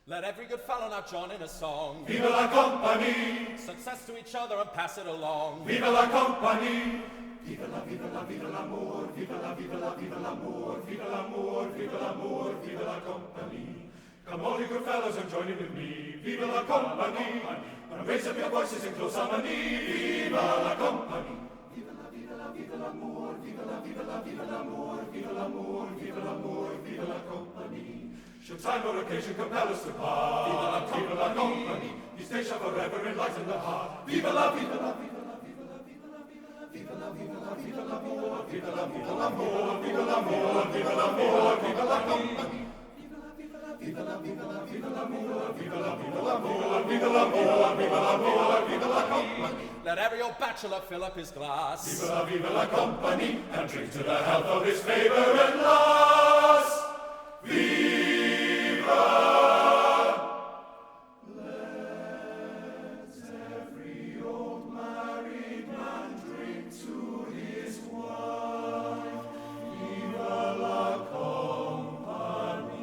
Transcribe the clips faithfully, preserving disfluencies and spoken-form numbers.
Let every good fellow now join in a song. Viva la compagnie! Success to each other and pass it along. Viva la compagnie! Viva la, viva la, viva l'amour. Viva la, viva la, viva l'amour. Viva l'amour, viva l'amour, viva la compagnie. Come, all you good fellows, and join in with me. Viva la compagnie! And raise up your voices in close harmony. Viva la compagnie! Viva la, viva la, viva l'amour. Viva la, viva la, viva l'amour. Viva l'amour, viva l'amour, viva la compagnie. Should time or occasion compel us to part, viva la compagnie. These days shall forever enlighten the heart. Viva la, viva la, viva la, viva la, viva la, viva la, viva la, viva la, viva l'amour, viva la, viva l'amour, viva l'amour, viva l'amour, viva la compagnie. Viva la, viva la, viva l'amour, viva la, viva l'amour, viva l'amour, viva l'amour, viva la compagnie. Let every old bachelor fill up his glass. Viva la, viva la compagnie, and drink to the health of his favourite lass. Viva! Let every old married man drink to his wife. Viva la compagnie.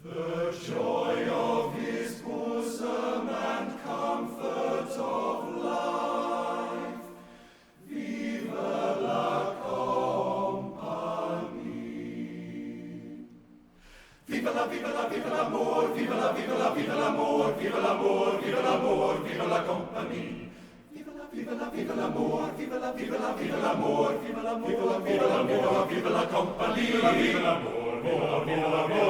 The joy of his bosom and comfort of life. Viva la compagnie. Viva la, viva la, viva l'amour. Viva la, viva la, viva l'amour. Viva l'amour, viva l'amour, viva la compagnie. Viva la, viva la, viva l'amour. Viva la, viva la, viva l'amour. Viva l'amour, viva l'amour, viva la compagnie. Viva l'amour, viva l'amour, viva l'amour.